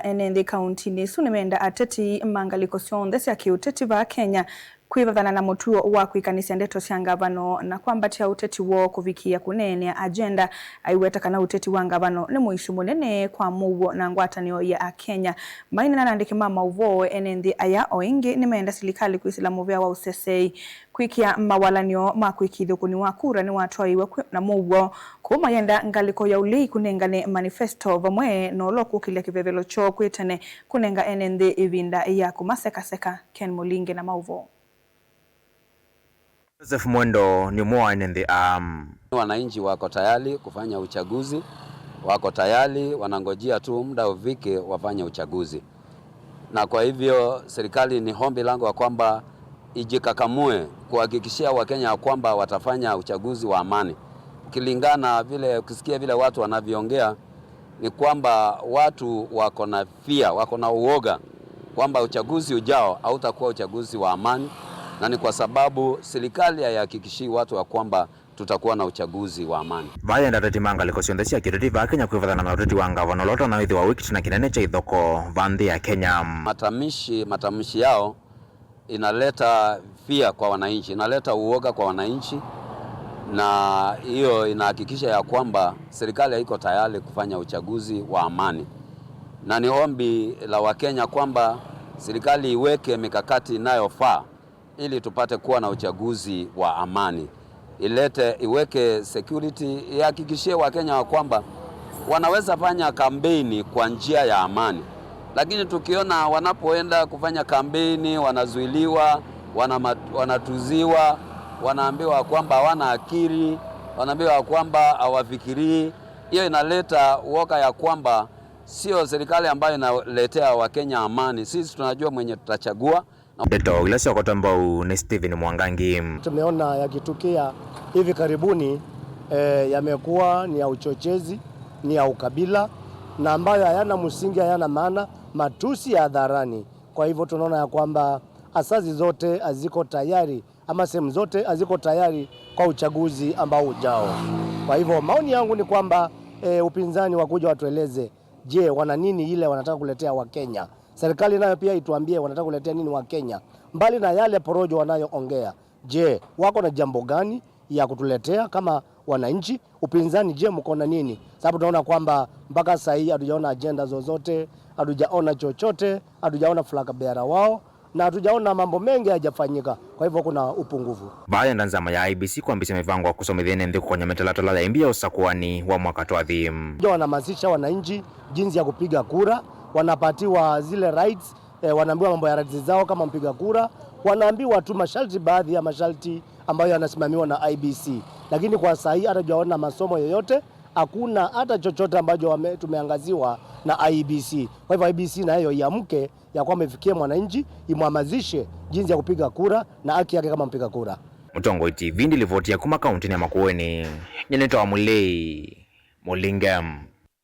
Ene nthi kaunti-ini isu nimenda ateti mangaliko syonthe sya kiuteti va Kenya kwivathana na mutuo wa kwikanisya ndeto sya ngavano na kwambatia uteti woo kuvikia kuneenea agenda. Aiweta kana uteti wa ngavano ni muisyo munene kwa muuo na ngwatanio ya Akenya. Maina na andiki ma mauvoo ene nthi aya o ingi nimeenda silikali kwisila muvea wa usesei kwikia mawalanio ma kwikithia ukuni wa kura ni watwaiwe na muuo kuma yenda ngaliko ya ulei kunengane manifesto vamwe nolo kukilia kivevelo choo kwitene kunenga ene nthi ivinda ya kumasekaseka. Ken Mulinge na mauvoo. Joseph Mwendo ni mwa ene nthi. Wananchi wako tayari kufanya uchaguzi, wako tayari, wanangojea tu muda ufike wafanye uchaguzi. Na kwa hivyo serikali, ni ombi langu ya kwamba ijikakamue kuhakikishia Wakenya kwamba watafanya uchaguzi wa amani. Ukilingana vile, ukisikia vile watu wanavyoongea, ni kwamba watu wako na fear, wako na uoga kwamba uchaguzi ujao hautakuwa uchaguzi wa amani, na ni kwa sababu serikali haihakikishii watu wa kwamba tutakuwa na uchaguzi wa amani. Vayenda ateti mangaliko syonthe sya kiteti va Kenya kwivathana na uteti wa ngavana ula utana withiwa wi kitina kinene cha ithoko va nthi ya Kenya. Matamshi yao inaleta fear kwa wananchi, inaleta uoga kwa wananchi, na hiyo inahakikisha ya kwamba serikali haiko tayari kufanya uchaguzi wa amani, na ni ombi la Wakenya kwamba serikali iweke mikakati inayofaa ili tupate kuwa na uchaguzi wa amani. Ilete, iweke security, ihakikishie Wakenya wa kwamba wanaweza fanya kampeni kwa njia ya amani. Lakini tukiona wanapoenda kufanya kampeni wanazuiliwa, wanatuziwa, wanaambiwa kwamba hawana akili, wanaambiwa kwamba hawafikirii, hiyo inaleta uoga ya kwamba sio serikali ambayo inaletea Wakenya amani. Sisi tunajua mwenye tutachagua. Ndeto ila syokotwa mbau ni Stephen Mwangangi. Tumeona yakitukia hivi karibuni, yamekuwa ni ya uchochezi, ni ya ukabila na ambayo hayana msingi, hayana maana, matusi ya hadharani. Kwa hivyo tunaona ya kwamba asasi zote haziko tayari ama sehemu zote haziko tayari kwa uchaguzi ambao ujao. Kwa hivyo maoni yangu ni kwamba upinzani wakuja watueleze, je, wana nini ile wanataka kuletea Wakenya? Serikali nayo pia ituambie wanataka kuletea nini Wakenya, mbali na yale porojo wanayoongea. Je, wako na jambo gani ya kutuletea kama wananchi? Upinzani, je, mko na nini? Sababu tunaona kwamba mpaka sasa hii hatujaona agenda zozote, hatujaona chochote, hatujaona flag bearer wao na hatujaona mambo mengi hayajafanyika. Kwa hivyo kuna upungufu. Vayenda nzama ya IEBC kwambisya mivango ya kusomethia ene nthi kukonya mitalatala ya imbi ya usakuani wa mwaka twathi. Ndio wanahamasisha wananchi jinsi ya kupiga kura, wanapatiwa zile rights, wanaambiwa mambo ya rights zao kama mpiga kura, wanaambiwa tu masharti, baadhi ya masharti ambayo yanasimamiwa na IEBC. Lakini kwa sasa hii hatujaona masomo yoyote, hakuna hata chochote ambacho tumeangaziwa na IEBC. Kwa hivyo IEBC nayo iamke ya kwamba ifikie mwananchi, imhamasishe jinsi ya kupiga kura na haki yake kama mpiga kura. Mutongoi TV ndilivotia kuma kaunti ya Makueni nyenetoa Mulei Mulingam.